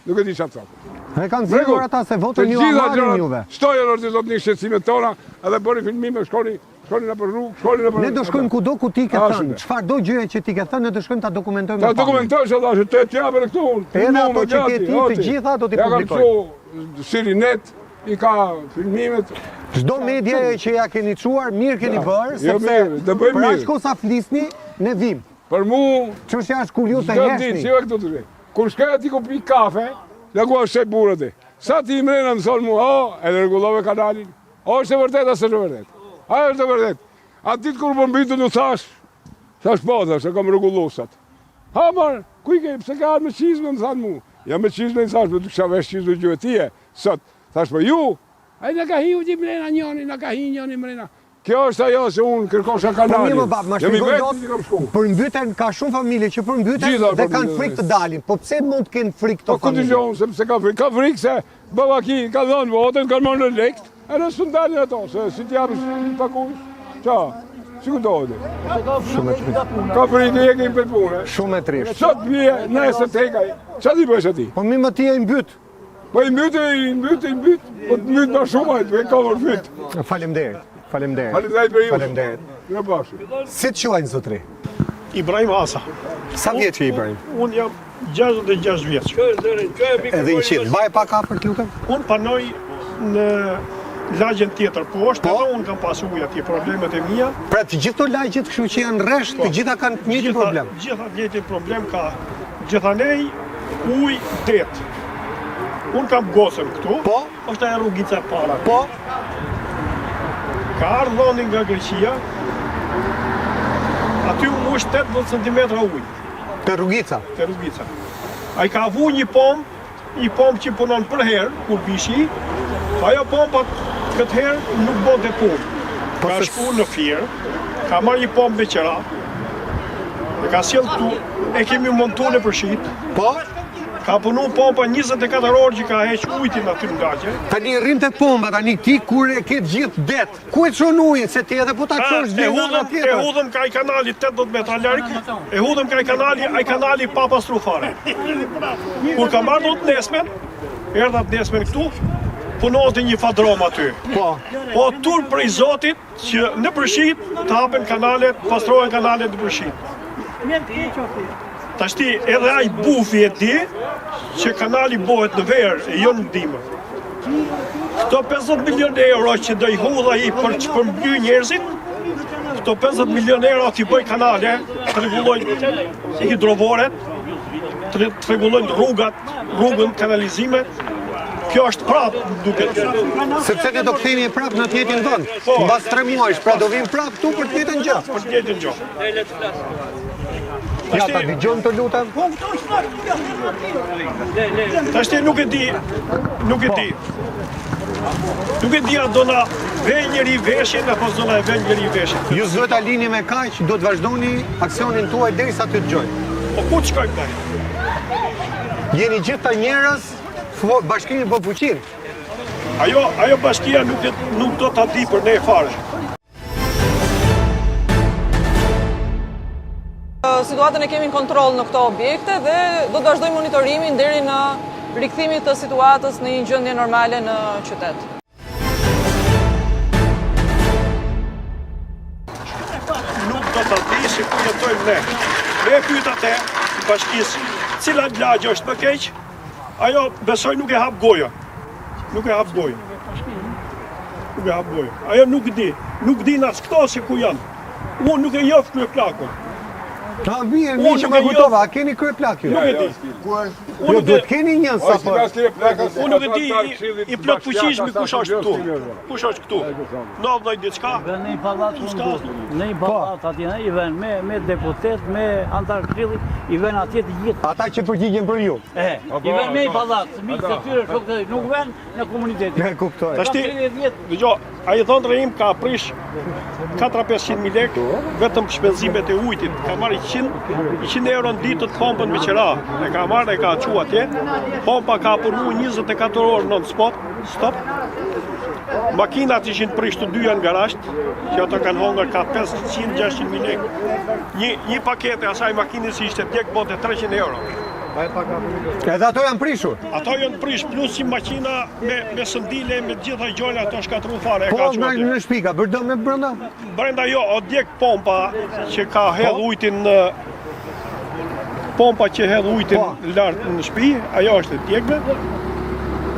nuk e di ça të thotë. E kanë zgjedhur ata se votën jua marrin juve. Shtojën orë të zot një shqetësimet tona, edhe bëri filmime, shkoni, Shkoni nëpër rrugë, shkoni nëpër... Ne do shkojmë kudo ku ti ke thënë, çfarëdo gjëje që ti ke thënë, ne do shkojmë ta dokumentojmë Ta dokumentojmë se dhashë, të të japër këtu, Edhe ato që ke ti, të gjitha do t'i publikojmë. Ja kam çu Sirinet, i ka filmimet. Çdo media që ja keni çuar, mirë keni bërë, jo, sepse për aq kohë sa flisni, ne vijmë. Për mu... Çështja është kur ju të heshtni. Çdo ditë, si këtu të Kur shkoj aty ku pi kafe, dhe ku është burrë aty. Sa ti mrena më thonë mu, o, edhe rregullove kanalin. O është e vërtetë, a s'është e vërtetë? A është e vërtetë? Atë ditë kur përmbytën u thash, thash po, thash, e kam rregullu sot. Ha, marë, ku i ke, pse ke ardhë me çizme, më thanë mu. Ja me çizme i thash, me të kisha vesh çizme gjuetie, sot. Thash, po ju, ai na ka hi uji mrena njoni, na ka hi njoni mrena. Kjo është ajo se unë kërkosha Po mirë kanalin. më babë, ma Jam i shpjegoj vetmi dot, që kam shku. përmbyten, ka shumë familje që përmbyten Gjitha dhe kanë përmbyten. frikë të dalin. Po pse mund të kenë frikë këto Po ku familje? dëgjon se pse ka frikë? Ka frikë se baba ki ka dhënë votën, kanë marrë lekët, edhe s'u dalin ato, se si t'japësh ti pagush. Ça? Si kuptohet? Shumë e trishtë. Ka frikë e ke për punë. Shumë e trishtë. Sot vije, nesër të hekaj. Ça t'i bësh atij? Po mi më ti e i mbyt. Po i mbyt, i mbyt, i mbyt, po të mbyt më shumë ai, të ka për fyt. Faleminderit. Faleminderit. Faleminderit për ju. Faleminderit. Në bashkë. Si të quajnë zotri? Ibrahim Hasa. Sa vjeç je Ibrahim? Unë jam 66 vjeç. Edhe një qitë. Mbaj pak afër të lutem. Unë banoj në lagjen tjetër poshtë, po? edhe unë kam pasur ujë atje problemet e mia. Pra të gjithë këto lagjet kështu që janë rresht, të po. gjitha kanë të njëjtin problem. Gjitha të njëjtin problem ka. Gjithanej ujë det. Unë kam gocën këtu. Po. Është ajo rrugica e para. Po. Ka ardhë dhoni nga Greqia. Aty u mush 80 cm ujë. Te rrugica. Te rrugica. Ai ka vu një pompë, një pompë që punon përherë, kur bi shi, ajo pompa këtë herë nuk bonte punë. Po ka shku në Fier, ka marrë një pompë me qera, e ka sjellë këtu, e kemi montu në Përshit. Po? Ka punu pompa 24 orë që ka heq ujtin aty në lagje. Tani rrim te pompa, tani ti kur e ke gjithë det, ku e çon ujin, se ti edhe po ta çosh e hudhëm, e hudhëm ka ai kanali 80 metra larg, e hudhëm ka ai kanali, ai kanali pa pastru fare. Kur kam ardhur të nesmen, erdha të nesmen këtu, punonte një fadrom aty. Po. Po turp prej Zotit, Që në Përshit të hapen kanalet, pastrohen kanalet në Përshit. Tashti edhe ai bufi e di që kanali bohet në verë e jo në dimër. Këto 50 milion euro që do i hudh ai për të përmby njerëzit, këto 50 milion euro t'i bëj kanale, të rregullojnë hidrovoret, të rregullojnë rrugat, rrugën, kanalizimet, kjo është prapë, më duket. Sepse ne do kthehemi prapë në të njëjtin vend. Po. Mbas 3 muajsh, pra do vim prapë këtu për të njëjtën gjë. Për të njëjtën gjë. Ja ta dëgjojmë të lutem. Po, Tashti nuk e di, nuk e di. Nuk e di a do na ve njeri veshin apo s'do na e ve njeri veshin. Ju s'duhet ta lini me kaq, do të vazhdoni aksionin tuaj derisa t'ju dëgjojmë. Po ku të shkojmë ne? Jeni gjithë ta njerëz, bashkimi bën fuqinë. Ajo, ajo bashkia nuk, nuk do ta di për ne fare. Situatën e kemi në kontroll në këto objekte dhe do të vazhdojmë monitorimin deri në rikthimin të situatës në një gjendje normale në qytet. Nuk do ta di se ku jetojmë ne. Me e pyet atë të bashkisë, cila lagje është më keq, ajo besoj nuk e hap gojën. Nuk e hap gojën. Nuk e hap gojën. Ajo nuk di. Nuk din as këto se ku janë. Unë nuk e njoh kryeplakun. Ta mirë, mirë që më kujtova, a keni kryeplak ju? Nuk e di. Ku është? Jo, duhet keni një sa po. Unë nuk e di i plotfuqishmi kush është këtu. Kush është këtu? Ndodh ndonjë diçka? Në një pallat në një pallat atje, i vën me me deputet, me anëtar këshilli, i vën atje të gjithë. Ata që përgjigjen për ju. E, i vën me një pallat, miqtë të tyre, shokët e nuk vën në komunitetin. Ne kuptoj. Tashti, dëgjo, ai dhëndri im ka prish 4-500 mijë lekë vetëm shpenzimet e ujtit. Ka marrë 100, 100 euro në ditë të pompën me qira. E ka marrë e ka çu atje. Pompa ka punu 24 orë non stop, stop. Makinat ishin prish të dyja në garazh, që ato kanë hongër ka 500-600 mijë lekë. Një, një paketë e asaj makinës ishte djeg bonte 300 euro. Edhe ato janë prishur. Ato janë prish plus si makina me me sëndile me të gjitha gjëra ato shkatërru fare e po, ka çuar. Po në shtëpi ka bërë dëme brenda? Brenda jo, o djeg pompa që ka hedh po? ujtin në pompa që hedh ujtin po. lart në shtëpi, ajo është e djegme.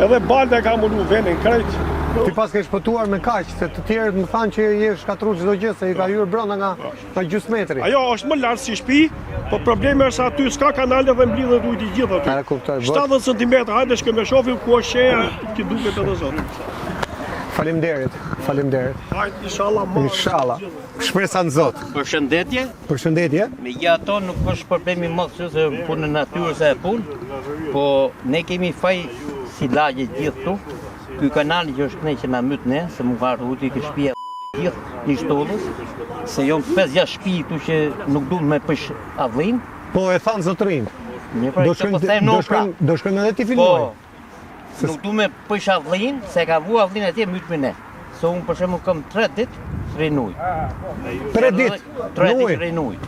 Edhe balta e ka mbulu venin krejt. Ti paske shpëtuar me kaq, se të tjerët më thanë që je shkatërru çdo gjë, se i ka hyrë brenda nga po. Nga gjysmë metri. Ajo është më lart si shtëpi, po problemi është se aty s'ka kanale dhe mblidhet ujti i gjithë aty. E kuptoj. 70 cm, hajde shkojmë e shohim ku është shenja që duket edhe sot. Faleminderit, faleminderit. Hajde, inshallah, më. Inshallah. Shpresa në Zot. Përshëndetje. Përshëndetje. Megjithatë nuk është problemi i madh se punë e natyrës e punë, po ne kemi faj si lagje gjithë këtu. Ky kanal që është ne që na myt ne, se mu ka ardhur uji ke shtëpia gjithë një shtollës, se jonë 5-6 shtëpi këtu që nuk duhet me prish avllin. Po e thanë zotërinjtë. Mirë pra, Do këtë po shkojmë them do në pra. shkojmë do shkojmë edhe ti filmoj. Po, nuk du me prish avllin, se ka vu avllin atje mytmi ne. Se unë për shembull kam 3 ditë rri n'ujë. 3 ditë. 3 në ditë ujë. rri n'ujë.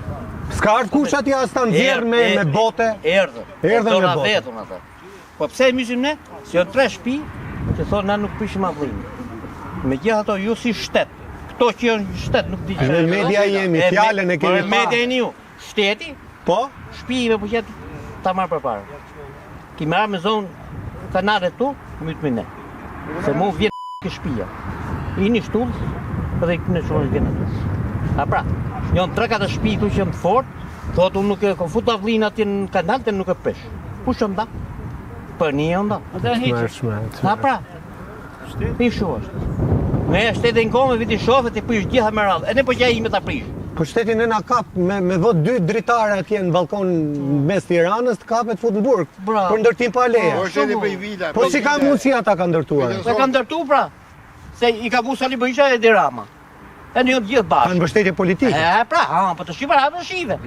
S'ka ardhur kush atje as ta nxjerr me me bote. Erdhën. Erdhën me Dora bote. vetëm ata. Po pse e mysim ne? Se janë tre shtëpi që thonë na nuk prishim avllin. Megjithatë ju si shtet, këto që janë shtet nuk di Ne media jemi, fjalën e kemi pa. Media jeni ju. Shteti? Po? Shtëpi ime po qet ta marr përpara. Ki marr me zonë kanalet tu, mytmi ne. Se mu vjen ke shtëpia. Ini shtull dhe në shumë vjen aty. A pra, janë 3-4 shtëpi këtu që janë të fortë, thotë unë nuk e kam fut avllin atje në kanal të nuk e prish. Kush janë da? Për një janë da. A pra, Pishu është. Me shtetin në kome, viti shofet e prish gjitha me radhë. E ne po qaj ime ta prish. Po shteti ne na kap me me vë dy dritare atje në ballkon në mes Tiranës të kapet fut në burg për ndërtim pa leje. Po, shteti prej vila. Po si ka mundësi ata kanë ndërtuar? Se kanë ndërtu pra. Se i ka vu Sali Berisha e Edi Rama. E në jo të gjithë bashkë. Kanë mbështetje politike. E, pra, ha, po të shqipër, ha, të shive.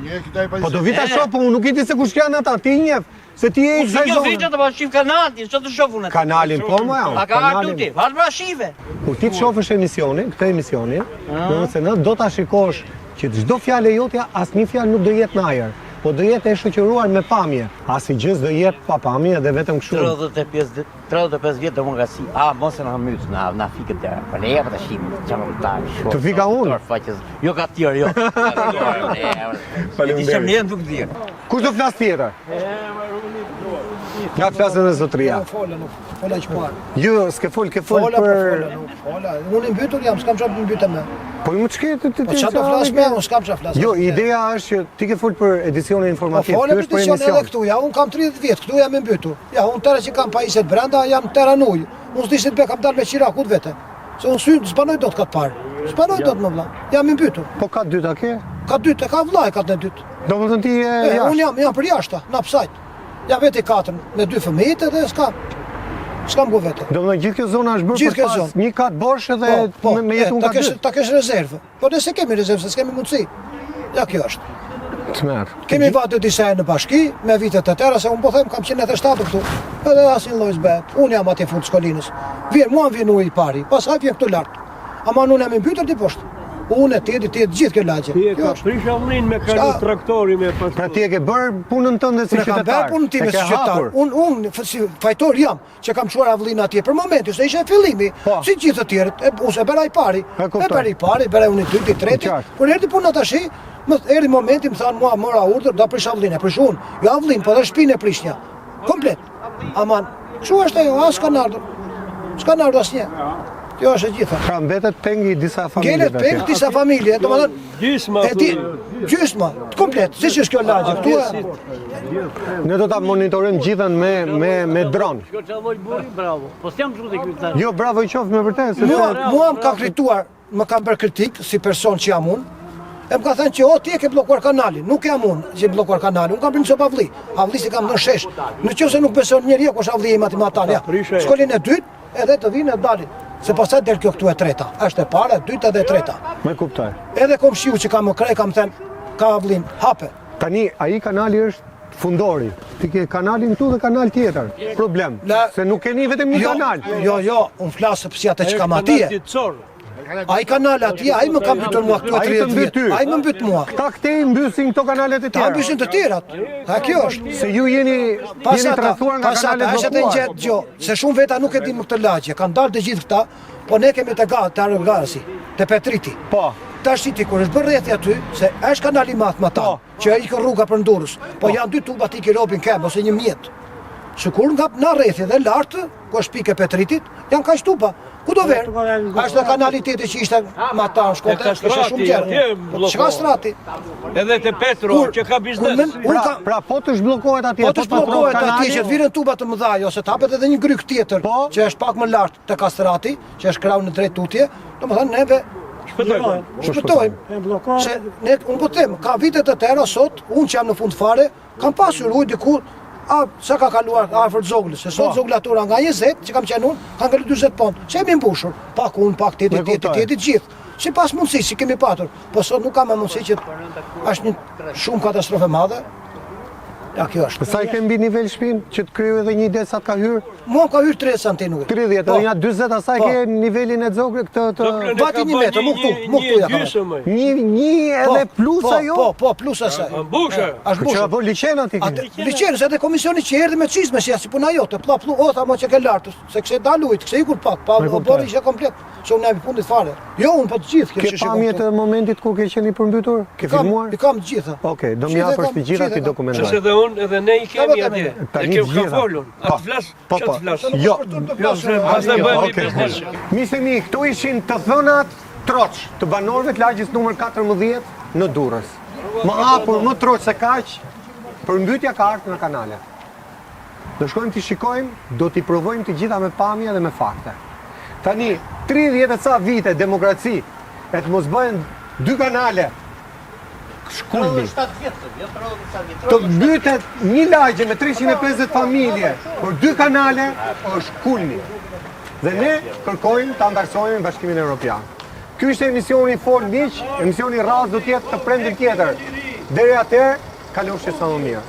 Po do vi ta shoh, po unë nuk i di se kush janë ata, ti i njeh, se ti je i Unë kësaj si një zone. vijë të pa shif kanalin, që të shoh unë. Kanalin, po më jam. A ka ardhur ti? Vazhdo pra shive. Kur ti të shofësh emisionin, këtë emisionin, domethënë se në do ta shikosh që çdo fjalë e jotja, asnjë fjalë nuk do jetë në ajër, po do jetë e shoqëruar me pamje. Asnjë gjë s'do jetë pa pamje dhe vetëm kështu. 35 35 vjet demokraci. A mos e na myt, na na fikët dera. Po leja po ta shihim çfarë më ta. Të fika unë. Faqes. Jo ka tjerë, jo. Faleminderit. Ti më nuk di. Kush do flas tjetër? Nga flasën e zotria. Fola, nuk fola që parë. Jo, s'ke fol, ke fol Fola, po për fola, nuk fola. Unë i mbytur jam, s'kam çfarë të mbytem me. Po ju më ç'ke ti ti Po çfarë do flas me, unë s'kam çfarë flas. Jo, ideja është që ti ke fol për edicionin Po informativ, fola ky për është për edicionin edhe emision. këtu, ja, unë kam 30 vjet, këtu jam i mbytur. Ja, unë tëra që kam pajisjet brenda, jam tëra në ujë. Unë s'di si të bëj, kam dalë me qira ku të vete. Se unë sy s'banoj dot kat parë. S'banoj dot më vlla. Jam i mbytur. Po kat dytë a ke? Kat dytë, e ka vllai katën e dytë. Domethënë ti je jashtë. Unë jam, jam për jashtë, në apsajt. Jam vetë i katën me dy fëmijët edhe s'kam. S'kam ku vete. Domethënë gjithë kjo zona është bërë Gjithë për kjo pas zonë. një kat bosh edhe Po, po, me, me jetu e, nga ta kesh dy. ta kesh rezervë. Po ne s'e kemi rezervë, se s'kemi mundësi. Ja kjo është. Tmerr. Kemi vajtë disa herë në bashki, me vite të tëra, se unë po them kam qenë 97 këtu. Edhe asnjë lloj s'bëhet. Unë jam atje fund skolinës. Vjen, mua më vjen uji i pari, pastaj vjen këtu lart. Ama unë jam i mbytur ti poshtë. Unë e ti, ti të gjithë kjo lagje. Ti e Kjo ka është. prish avllin me kalu S'ka- traktori me pas. Pra ti e ke bërë punën tënde si Unë e kam qytetar. bërë punën time E ke si qytetar. hapur. Unë unë f- si fajtor jam që kam çuar avllin atje për momentin, se ishte fillimi, si gjithë të tjerët, e unë e bëra i pari. E E kuptoj. bëra i pari, bëra unë i dyti, i treti. Kur erdhi puna tash, më erdhi momenti, më thanë mua mora urdhër, do prish avllin, e prish unë. Jo avllin, po edhe shtëpinë e prishnja. Komplet. Aman, kështu është ajo, as kanë ardhur. S'kan ardhur asnjë. Kjo është e gjitha. Pra mbetet peng i disa familjeve. Ngelet peng disa familje, domethënë gjysma. E di gjysma, komplet, siç është kjo lagje këtu. Ne do ta monitorojmë gjithën me me me dron. Shko çfarë lloj burri, bravo. Po s'jam çudi ky tani. Jo, bravo i qoftë me vërtet, sepse mua mua më ka krituar, më kanë bërë kritik si person që jam unë. E më ka thënë që o ti e ke bllokuar kanalin, nuk jam unë që e bllokuar kanalin, unë kam bërë një copë avlli, avlli si kam në shesh. Në qoftë se nuk beson njeri, ku është avlli im aty matanë, ja. Shkollinë e dytë, Edhe të vinë e dalin, se pastaj del kjo këtu e treta, është e para, e dyta dhe e treta. Me kuptoj. Edhe komshiu që kam në krah, kam thënë, ka avlin, hape. Tani, ai kanali është fundori. Ti ke kanalin këtu dhe kanal tjetër. Problem, se nuk keni vetëm një jo, kanal. Jo, jo, unë flas për atë që kam atje. Ai kanal atje, ai më ka mbytur mua këtu 30 vjet. Ai më mbyt mua. Këta këtej mbysin këto kanalet e tjera. Ta mbysin të tjerat. Ha kjo është. Se ju jeni jeni rrethuar nga kanalet e bllokuara. Pastaj atë gjë, se shumë veta nuk e dinë këtë lagje. Kanë dalë të gjithë këta, po ne kemi të gatë, të arrogasi, te Petriti. Po. Tash ti kur është bërë rrethi aty, se është kanali i madh matanë, po. që ikën rruga për në Durrës. Po, po janë dy tuba të ikë robi n'këmbë ose një mjet. Sikur nga na rrethi dhe lart, ku është pikë e Petritit, janë kaq tuba. Ku do verë? Është dhe kanali tjetër që ishte matanë shkote, ishte shumë gjerë. Po çka strati? Edhe te Petro, që ka biznes. Pra, pra po të zhbllokohet atje, po të zhbllokohet atje që të viren tuba të mëdha, ose të hapet edhe një grykë tjetër, po? që është pak më lart te Kastrati, që është krahu në drejt tutje, domethënë neve shpëtojmë. Shpëtojmë. Se ne unë po them, ka vite të tëra sot, unë që jam në fund fare, Kam pasur ujë diku, a, sa ka kaluar afër Zoglës, se sot po. Zoglatura nga 20, që kam qenë unë, kanë kalu 40 pont, se jemi mbushur, pak unë, pak tjetri, tjetri, tjetri, gjithë, sipas mundësisë që kemi patur, po sot nuk ka më mundësi që është një shumë katastrofë e madhe, ja kjo është. Sa i ke mbi nivel shpinë, që të krijoj edhe një ide sa të ka hyrë? Mua ka hyrë 30 cm ujë. 30, po. edhe nja 40 asaj po. ke nivelin e Zoglës këtë të... Vati një metër, mu këtu, mu këtu ja kam. Një, një po, edhe plus po, ajo? Po, po, plus asaj. Mbushë. Është mbushë. Që po liqen aty keni? Liqen, se edhe komisioni që erdhi me çizme, si asi puna jote, plla plu, o, tha mo që ke lartë, se kështë dalë ujtë, kështë ikur pak, pa oborri ishte komplet, se unë jam i fundit fare. Jo, unë po të gjithë. Ke pamje të momentit kur ke qenë i përmbytur? Ke filmuar? I kam të gjitha. Okej, do m'i japësh të gjitha t'i dokumentoj. Sepse edhe unë, edhe ne i kemi atje. E kemi ka folur. A të flas? Po, po. po. Jo. Jo, Miqtë e mi, këto ishin të thënat troç të banorëve të lagjes numër 14 në Durrës. Më hapur, më troç se kaq, përmbytja ka ardhur në kanale. Do shkojmë t'i shikojmë, do t'i provojmë të gjitha me pamje dhe me fakte. Tani, 30 e ca vite demokraci, e të mos bëhen dy kanale, kulmi. Të mbytet një lagje me 350 familje për dy kanale është kulmi. Dhe ne kërkojmë të anëtarësohemi në Bashkimin Evropian. Ky ishte emisioni Fol Miq, emisioni i radhës do të jetë të premten tjetër. Deri atëherë, kalofshi sa më mirë.